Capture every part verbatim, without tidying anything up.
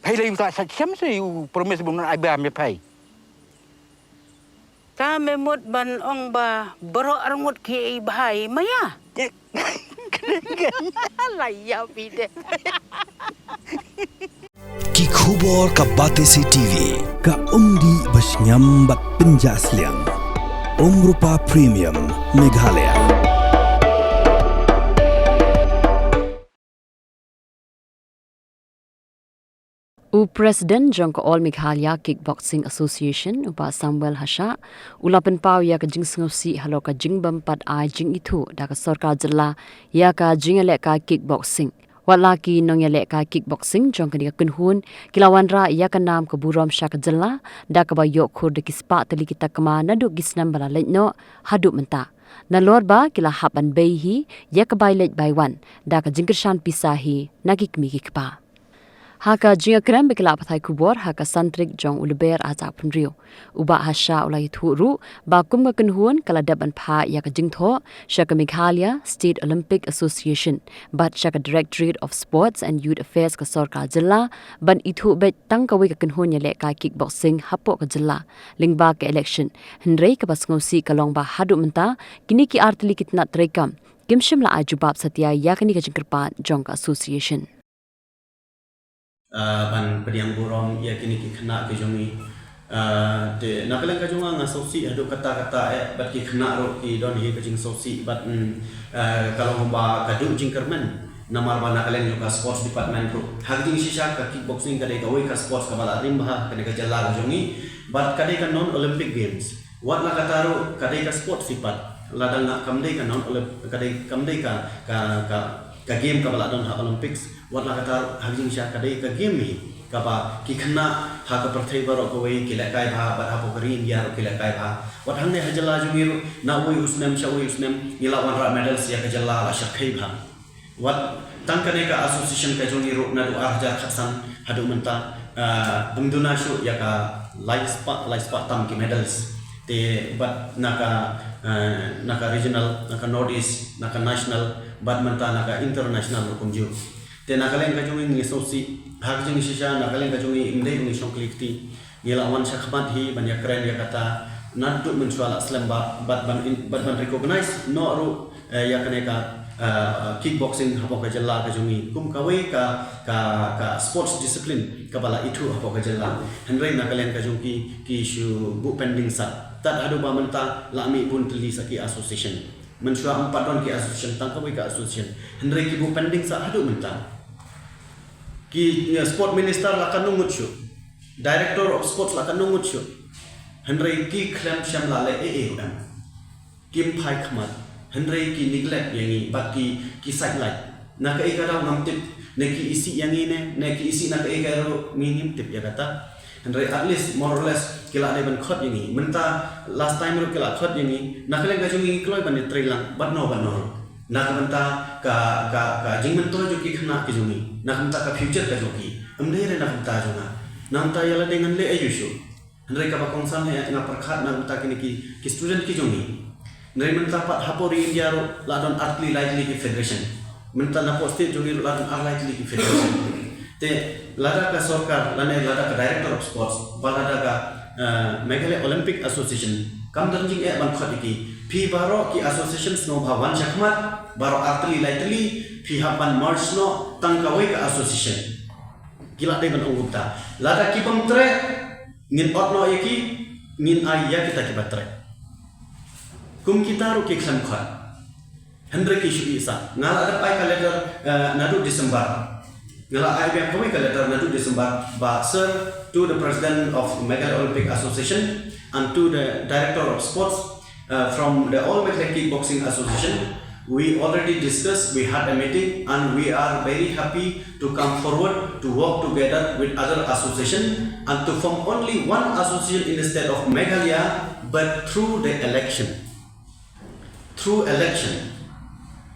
Phai lei u ta sa chem se u promise bun ai ba me phai. Ta me mut ban ong ba baroh arngut ki ei bha ei maya. La ïa phi de. Ki khubor ka Batesi TV, ka umdih ba shngiam bad pynjah sliang. Umrupa Premium, Meghalaya. U President jong ka All Meghalaya Kickboxing Association, u Bah Samuel Hashah, u la pynpaw ïa ka jingsngewsih halor ka jingbym pat ai jingithuh da ka sorkar jylla ïa ka jingïalehkai kickboxing. Wat la ki nongïalehkai kickboxing jong kane ka kynhun ki la wanrah ïa ka nam ka burom sha ka jylla, da kaba ïoh khur da ki spah tylli ki takma naduh ki snem ba la leit noh haduh mynta. Nalor ba ki la hap ban bei hi ïa ka bai leit bai wan, da ka jingkyrshan pisa hi na ki kmie ki kpa. Ha ka jingïakren bad ki lad pathai khubor ha ka San tarik jong u Lber arhajar arphew hynriew, u Bah Hashah u la ïathuh ruh ba kum ka kynhun ka la dep ban phah ïa ka jingthoh sha ka Meghalaya State Olympic Association bad sha ka Directorate of Sports and Youth Affairs ka sorkar jylla, ban ithuh beit tang kawei ka kynhun ïalehkai kickboxing hapoh ka jylla lyngba ka election. Hynrei kaba sngewsih ka long ba haduh mynta kine ki artylli ki tnat treikam kim shym la ai jubab satia ïa kane ka jingkyrpad jong ka association. Ah, ban pdiang burom ïa kine ki khynnah ki jong ngi. Ah, te na ka liang ka jong nga, nga sngewsih haduh katta katta eh, bad ki khynnah ruh ki don hi ka jingsngewsih bad, mm, ah, ka long ba ka duh jingkyrmen. Namar ba na ka liang jong ka sports department ruh, ha ka jingshisha ka kickboxing ka dei kawei ka sports kaba la rim bha ha kane ka jylla ka jong ngi, bad ka dei ka non Olympic Games. Wat la katta ruh ka dei ka sports hi pat. Lada nga kam dei ka non Olymp-, ka dei, kam dei ka, ka, ka, ka game kaba la don ha Olympics. Wat la katta ruh ha ka jingshisha ka dei ka game hi kaba ki khynnah ha ka pyrthei baroh kawei ki lehkai bha, bad hapoh ka ri India ruh ki lehkai bha. Wat hangne ha jylla jong ngi ruh, na uwei u snem sha uwei u snem ngi la wanrah medals ïa ka jylla la shyrkhei bha. Wat tang kane ka association ka jong ngi ruh naduh arhajar khatsan haduh mynta, ah, ym duna shuh ïa ka lai spah, lai spah tam ki medals. Te bad na ka, eh, na ka regional, na ka North East, na ka national, bad mynta na ka international ruh kumjuh. Te na ka liang ka jong ngi, ngi sngewsih, ha ka jingshisha na ka liang ka jong ngi, ym dei ba ngi shong kli kti. Ngi la wan shakhmat hi ban ïakren ïa kata naduh mynshuwa la slem bha, bad ban in, bad ban recognize noh ruh, eh, ïa kane ka, eh, kickboxing hapoh ka jylla ka jong ngi kum kawei ka, ka, ka sports discipline kaba la ithuh hapoh ka jylla. Hynrei na ka liang ka jong ki, ki shu buh pending sah. Tad haduh ba mynta la mih bun tylli sa ki association. Mynshuwa ym pat don ki association, tang kawei ka association. Hynrei ki buh pending sah haduh mynta. Ki, eh, sport minister la katno ngut shuh. Director of Sports la katno ngut shuh. Hynrei ki khlem shym la leh ei ei ruh em. Kim phai khmat. Hynrei ki neglect ïa ngi bad ki, ki sidelight. Na kaei ka daw ngam tip. Ne ki isih ïa ngi ne, ne ki isih na kaei ka ruh ngi ngim tip ïa kata. Hynrei at least more or less ki la dei ban khot ïa ngi. Mynta last time ruh ki la khot ïa ngi. Na ka liang ka jong ngi ngi kloi ban ïatrei lang. Bad no, bad no ruh. Na ka bynta ka, ka, ka jingmyntoi jong ki khynnah ki jong ngi. Na ka bynta ka future ka jong ki. Ym dei re na ka bynta jong nga. Na ka bynta ïa lade ngan leh aïu shuh. Hynrei kaba kongsan hi nga pyrkhat na ka bynta kine ki, ki student ki jong ngi. Hynrei mynta pat hapoh ri India ruh la don artylli laitylli ki federation. Mynta napoh state jong ngi ruh la don ar laitylli ki federation. Te lada ka sorkar, lane lada ka Director of Sports, ba lada ka, eh, Meghalaya Olympic Association, kam don jingeh ban khot ïa ki. Phi baroh ki association sngewbha wan shakhmat, baroh artylli laitylli, phi hap ban merge noh, tang kawei ka association. Ki la dei ban ong kumta. Lada ki bym treh, ngin ot noh ïa ki, ngin ai ïa kita kiba treh. Kum kita ruh ki khlem khot. Hynrei ki shu ïeh sah. Nga la dep ai ka letter, eh, naduh December. Nga la ai biang kawei ka letter naduh December ba, sir, to the president of Meghalaya Olympic Association and to the director of sports, uh, from the All Meghalaya Kickboxing Association. We already discussed, we had a meeting, and we are very happy to come forward to work together with other association and to form only one association in the state of Meghalaya, but through the election. Through election.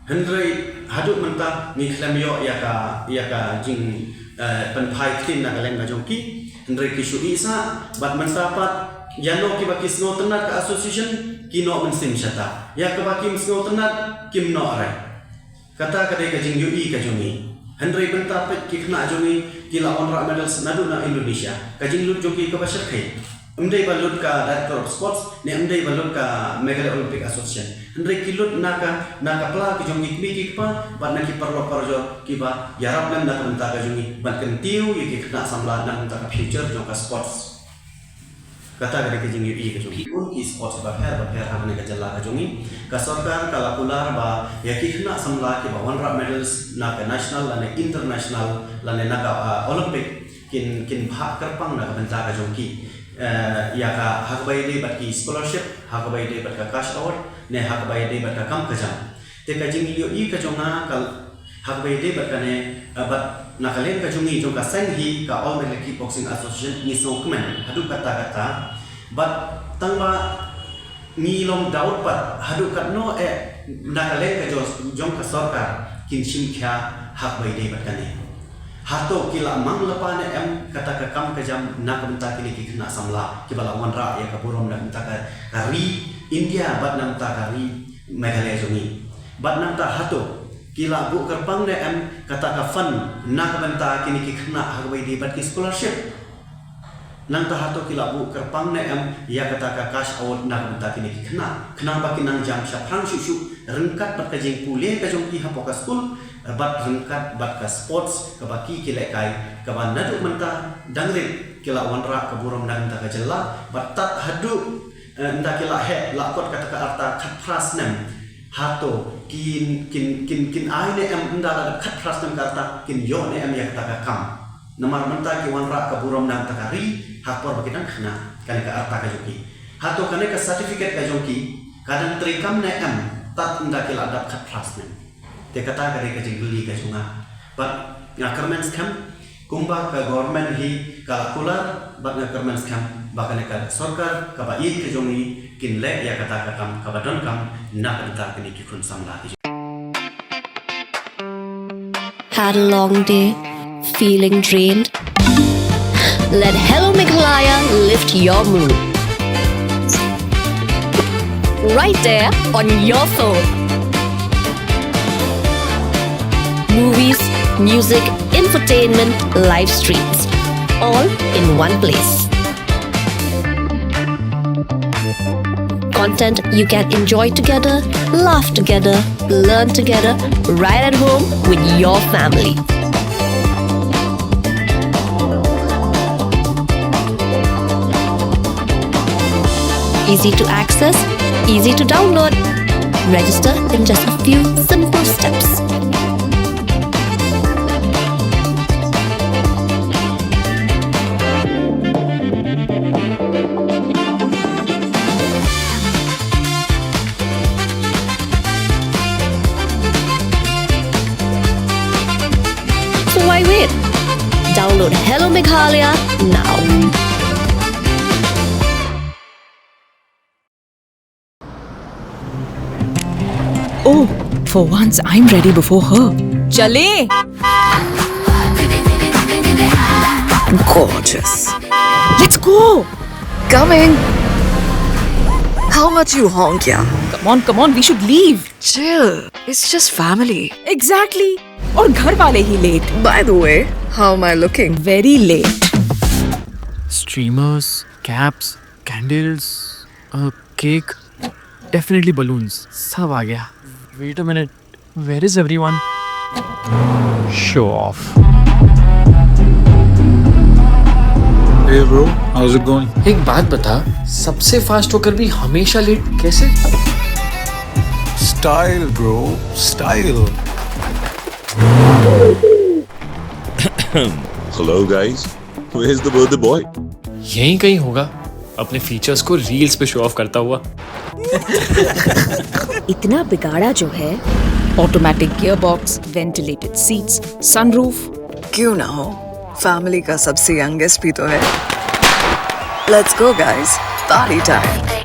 Hynrei haduh mynta ngi khlem ïoh ïa ka, ïa ka jing, eh, pynphai ktien na ka liang ka jong ki. Hynrei ki shu ïeh sah, bad mynta pat ïa no kiba ki sngewtynnat ka association ki noh mynsiem shata. Ïa kiba kim sngewtynnat kim noh re. Kata ka dei ka jingïohi ka jong ngi. Hynrei mynta pat ki khynnah jong ngi Ki la wanrah medals naduh na Indonesia. Ka jinglut jong ki kaba shyrkhei, ym dei ba lut ka Director of Sports ne ym dei ba lut ka Meghalaya Olympic Association. Hynrei ki lut na ka, na ka pla ka jong ki kmie ki kpa bad na ki paralok parajor kiba ïarap lem na ka bynta ka jong ngi ban kyntiew ïa ki khynnah samla na ka bynta ka future jong ka sports. Kata ka dei ka jingïohi ka jong ngi. Ki sports bapher bapher ha kane ka jylla ka jong ngi. Ka sorkar ka la kular ba ïa ki khynnah samla kiba wanrah medals na ka national lane international lane na ka, ah, Olympic kin, kin phah kyrpang na ka bynta ka jong ki. Eh, ïa ka ha kaba ïadei bad ki scholarship, ha kaba ïadei bad ka cash award, ne ha kaba ïadei bad ka kam ka jam. Te ka jingïohi ka jong nga ka ha kaba ïadei bad kane, eh, bad na ka liang ka jong ngi jong ka seng hi ka All Meghalaya Kickboxing Association ngi sngewkmen haduh katta katta. Bad tang ba ngi long doubt pat haduh katno eh na ka liang ka jong, jong ka sorkar kin shim khia ha kaba ïadei bad kane. Hato ki la mang lypa ne em kata ka kam ka jam na ka bynta kine ki khynnah samla kiba la wanrah ïa ka burom na ka bynta ka, ka ri India bad na ka bynta ka ri Meghalaya jong ngi. Bad nangta hato ki la buh kyrpang ne em kata ka fund na ka bynta kine ki khynnah ha kaba ïadei bad ki scholarship. Nangta hato ki la buh kyrpang ne em ïa kata ka cash award na ka bynta kine ki khynnah. Khnang ba kin nang jam shaphrang shuh shuh ryngkat bad ka jingpule ka jong ki hapoh ka skul, bad ryngkat bad ka sports kaba ki ki lehkai, kaba naduh mynta dang rit ki la wanrah ka burom na ka bynta ka jylla, bad tad haduh Eh, ynda ki la heh, la kot kata ka rta khatphra snem. Hato kin, kin, kin, kin ai ne em ynda la dep khatphra snem ka rta, kin ïoh ne em ïa kata ka kam. Namar mynta ki wanrah ka burom na kata ka ri, ha por ba ki dang khynnah, kane ka rta ka jong ki. Hato kane ka certificate ka jong ki, ka dang treikam ne em, tad ynda ki la dep khatphra snem. Te kata ka dei ka jingkylli ka jong nga. Bad nga kyrmen skhem, kumba ka government hi ka la kular, bad nga kyrmen skhem ba kane ka sorkar kaba ïeit ka jong ngi kin leh ïa kata ka kam kaba donkam na ka bynta kine ki khun samla ki jong. Had a long day? Feeling drained? Let Hello Meghalaya lift your mood. Right there on your phone. Movies, music, entertainment, live streams, all in one place. Content you can enjoy together, laugh together, learn together, right at home with your family. Easy to access, easy to download. Register in just a few simple steps. So why wait? Download Hello Meghalaya now. Oh, for once I'm ready before her. चलें। Gorgeous. Let's go. Coming. How much you honk, yeah? Come on, come on, we should leave. Chill. It's just family. Exactly. और घर वाले ही late. By the way, how am I looking? Very late. Streamers, caps, candles, a cake, definitely balloons. सब आ गया. Wait a minute. Where is everyone? Show off. Hey bro, how's it going? एक बात बता, सबसे फास्ट होकर भी हमेशा लेट कैसे? Style bro, style. Hello guys, where's the birthday boy? यहीं कहीं होगा. अपने फीचर्स को रील्स पे शो ऑफ करता हुआ. इतना बिगाड़ा जो है. Automatic gearbox, ventilated seats, sunroof. क्यों ना हो, फैमिली का सबसे यंगेस्ट भी तो है. Let's go guys, party time.